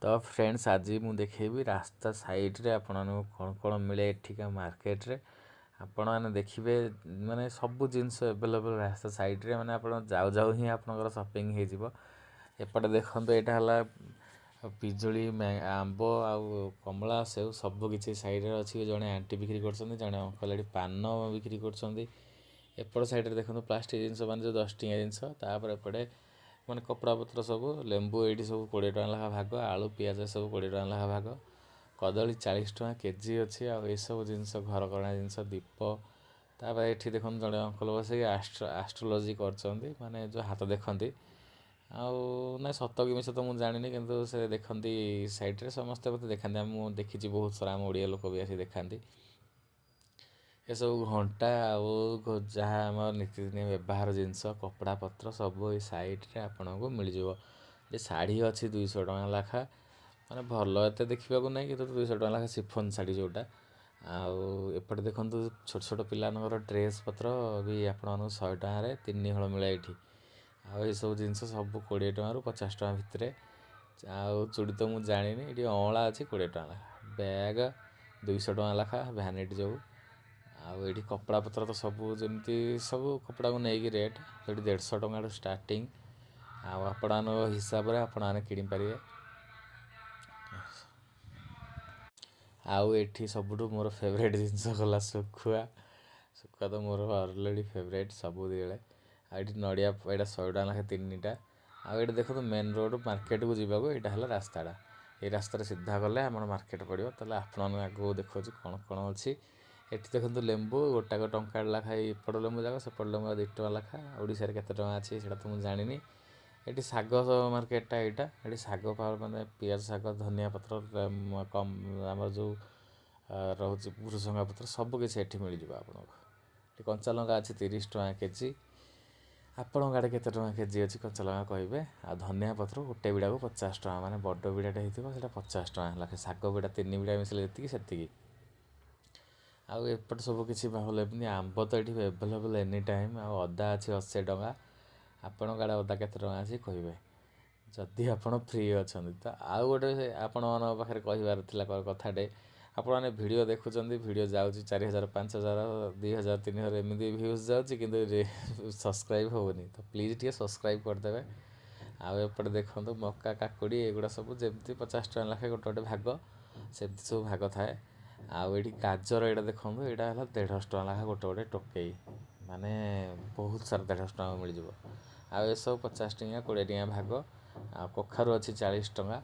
ତ ଫ୍ରେଣ୍ଡସ୍, ଆଜି ମୁଁ ଦେଖେଇବି ରାସ୍ତା ସାଇଡ଼୍ରେ ଆପଣମାନଙ୍କୁ କ'ଣ କ'ଣ ମିଳେ ଏଠିକା ମାର୍କେଟରେ। ଆପଣମାନେ ଦେଖିବେ, ମାନେ ସବୁ ଜିନିଷ ଆଭେଲେବଲ୍ ରାସ୍ତା ସାଇଡ଼୍ରେ, ମାନେ ଆପଣ ଯାଉ ଯାଉ ହିଁ ଆପଣଙ୍କର ସପିଂ ହେଇଯିବ। ଏପଟେ ଦେଖନ୍ତୁ, ଏଇଟା ହେଲା ପିଜୁଳି, ଆମ୍ବ ଆଉ କମଳା, ସେଉ ସବୁ କିଛି ସାଇଡ଼୍ରେ ଅଛି। ଜଣେ ଆଣ୍ଟି ବିକ୍ରି କରୁଛନ୍ତି, ଜଣେ ଅଙ୍କଲ ଏଠି ପାନ ବିକ୍ରି କରୁଛନ୍ତି। ଏପଟ ସାଇଡ଼୍ରେ ଦେଖନ୍ତୁ ପ୍ଲାଷ୍ଟିକ୍ ଜିନିଷ, ମାନେ ଯେଉଁ 10 ଟଙ୍କିଆ ଜିନିଷ। ତାପରେ ଏପଟେ ମାନେ କପଡ଼ା ପତ୍ର ସବୁ, ଲେମ୍ବୁ ଏଇଠି ସବୁ 20 ଟଙ୍କା ଲେଖା ଭାଗ, ଆଳୁ ପିଆଜ ସବୁ 20 ଟଙ୍କା ଲେଖା ଭାଗ, କଦଳୀ 40 ଟଙ୍କା କେଜି ଅଛି। ଆଉ ଏସବୁ ଜିନିଷ ଘରକରଣା ଜିନିଷ, ଦୀପ। ତାପରେ ଏଠି ଦେଖନ୍ତୁ ଜଣେ ଅଙ୍କଲ ବସିକି ଆଷ୍ଟ୍ରୋଲୋଜି କରୁଛନ୍ତି, ମାନେ ଯେଉଁ ହାତ ଦେଖନ୍ତି। ଆଉ ନାଇଁ, ସତ କି ମିଛ ତ ମୁଁ ଜାଣିନି, କିନ୍ତୁ ସେ ଦେଖନ୍ତି। ସାଇଡ଼୍ରେ ସମସ୍ତେ ମୋତେ ଦେଖାନ୍ତି, ମୁଁ ଦେଖିଛି ବହୁତ ସାରା ଆମ ଓଡ଼ିଆ ଲୋକ ବି ଆସି ଦେଖାନ୍ତି। ଏସବୁ ଘଣ୍ଟା ଆଉ ଯାହା ଆମ ନୀତିଦିନିଆ ବ୍ୟବହାର ଜିନିଷ, କପଡ଼ା ପତ୍ର ସବୁ ଏଇ ସାଇଡ଼୍ରେ ଆପଣଙ୍କୁ ମିଳିଯିବ। ଏଠି ଶାଢ଼ୀ ଅଛି 200 ଟଙ୍କା ଲେଖା, ମାନେ ଭଲ ଏତେ ଦେଖିବାକୁ ନାହିଁ, କିନ୍ତୁ 200 ଟଙ୍କା ଲେଖା ସିଫନ୍ ଶାଢ଼ୀ ଯେଉଁଟା। ଆଉ ଏପଟେ ଦେଖନ୍ତୁ ଛୋଟ ଛୋଟ ପିଲାମାନଙ୍କର ଡ୍ରେସ୍ ପତ୍ର ବି ଆପଣମାନଙ୍କୁ 100 ଟଙ୍କାରେ 3 ହଳ ମିଳେ ଏଇଠି। ଆଉ ଏସବୁ ଜିନିଷ ସବୁ 20 ଟଙ୍କାରୁ 50 ଟଙ୍କା ଭିତରେ। ଆଉ ଚୁଡ଼ି ତ ମୁଁ ଜାଣିନି। ଏଠି ଅଁଳା ଅଛି 20 ଟଙ୍କା ଲେଖା, ବ୍ୟାଗ୍ 200 ଟଙ୍କା ଲେଖା, ଭ୍ୟାନିଟି ଯେଉଁ। ଆଉ ଏଇଠି କପଡ଼ା ପତ୍ର ତ ସବୁ ଯେମିତି ସବୁ କପଡ଼ାକୁ ନେଇକି ରେଟ୍ ସେଠି 150 ଟଙ୍କାଠୁ ଷ୍ଟାର୍ଟିଂ, ଆଉ ଆପଣମାନଙ୍କ ହିସାବରେ ଆପଣମାନେ କିଣିପାରିବେ। ଆଉ ଏଠି ସବୁଠୁ ମୋର ଫେଭରାଇଟ୍ ଜିନିଷ ଗଲା ଶୁଖୁଆ। ଶୁଖୁଆ ତ ମୋର ଅଲରେଡ଼ି ଫେଭରାଇଟ୍ ସବୁବେଳେ। ଆଉ ଏଠି ନଡ଼ିଆ, ଏଇଟା 100 ଟଙ୍କା ଲେଖା 3ଟା। ଆଉ ଏଇଠି ଦେଖନ୍ତୁ, ମେନ୍ ରୋଡ଼ ମାର୍କେଟକୁ ଯିବାକୁ ଏଇଟା ହେଲା ରାସ୍ତାଟା। ଏଇ ରାସ୍ତାରେ ସିଧା ଗଲେ ଆମର ମାର୍କେଟ ପଡ଼ିବ। ତାହେଲେ ଆପଣମାନଙ୍କୁ ଆଗକୁ ଦେଖାଉଛି କ'ଣ କ'ଣ ଅଛି ଏଠି। ଦେଖନ୍ତୁ ଲେମ୍ବୁ ଗୋଟାକ ଟଙ୍କା ଲେଖା, ଏପଟ ଲେମ୍ବୁ ଯାକ, ସେପଟ ଲେମ୍ବୁ 2 ଟଙ୍କା ଲେଖା। ଓଡ଼ିଶାରେ କେତେ ଟଙ୍କା ଅଛି ସେଇଟା ତ ମୁଁ ଜାଣିନି। ଏଠି ଶାଗ ମାର୍କେଟଟା ଏଇଟା। ଏଠି ଶାଗ ମାନେ ପିଆଜ, ଶାଗ, ଧନିଆ ପତ୍ର, କମ୍ ଆମର ଯେଉଁ ରହୁଛି ଭୃସଙ୍ଗା ପତ୍ର, ସବୁ କିଛି ଏଠି ମିଳିଯିବ ଆପଣଙ୍କୁ। ଏଠି କଞ୍ଚା ଲଙ୍କା ଅଛି 30 ଟଙ୍କା କେଜି। ଆପଣଙ୍କ ଆଡ଼େ କେତେ ଟଙ୍କା କେଜି ଅଛି କଞ୍ଚା ଲଙ୍କା କହିବେ। ଆଉ ଧନିଆ ପତ୍ର ଗୋଟେ ବିଡ଼ାକୁ 50 ଟଙ୍କା, ମାନେ ବଡ଼ ବିଡ଼ାଟେ ହେଇଥିବ ସେଇଟା 50 ଟଙ୍କା ଲେଖା। ଶାଗ ବିଡ଼ା 3 ବିଡ଼ା ମିଶିଲେ ଯେତିକି ସେତିକି। ଆଉ ଏପଟେ ସବୁ କିଛି ଭଲ, ଏମିତି ଆମ୍ବ ତ ଏଠି ଆଭେଲେବଲ୍ ଏନି ଟାଇମ୍। ଆଉ ଅଦା ଅଛି 80 ଟଙ୍କା। ଆପଣଙ୍କ ଆଡ଼େ ଅଦା କେତେ ଟଙ୍କା ଅଛି କହିବେ ଯଦି ଆପଣ ଫ୍ରି ଅଛନ୍ତି ତ। ଆଉ ଗୋଟେ ଆପଣମାନଙ୍କ ପାଖରେ କହିବାର ଥିଲା କଥାଟେ, ଆପଣମାନେ ଭିଡ଼ିଓ ଦେଖୁଛନ୍ତି, ଭିଡ଼ିଓ ଯାଉଛି 4000, 5000, 2000, 3000 ଏମିତି ଭ୍ୟୁଜ୍ ଯାଉଛି, କିନ୍ତୁ ସବସ୍କ୍ରାଇବ୍ ହେଉନି। ତ ପ୍ଲିଜ୍ ଟିକେ ସବସ୍କ୍ରାଇବ୍ କରିଦେବେ। ଆଉ ଏପଟେ ଦେଖନ୍ତୁ ମକା, କାକୁଡ଼ି ଏଗୁଡ଼ା ସବୁ ଯେମିତି 50 ଟଙ୍କା ଲେଖାଏଁ ଗୋଟେ ଗୋଟେ ଭାଗ, ସେମିତି ସବୁ ଭାଗ ଥାଏ। ଆଉ ଏଇଠି ଗାଜର, ଏଇଟା ଦେଖନ୍ତୁ, ଏଇଟା ହେଲା 150 ଟଙ୍କା ଲେଖା ଗୋଟେ ଗୋଟେ ଟୋକେଇ, ମାନେ ବହୁତ ସାରା 150 ଟଙ୍କା ମିଳିଯିବ। ଆଉ ଏସବୁ 50 ଟଙ୍କା, 20 ଟଙ୍କା ଭାଗ। ଆଉ କଖାରୁ ଅଛି 40 ଟଙ୍କା।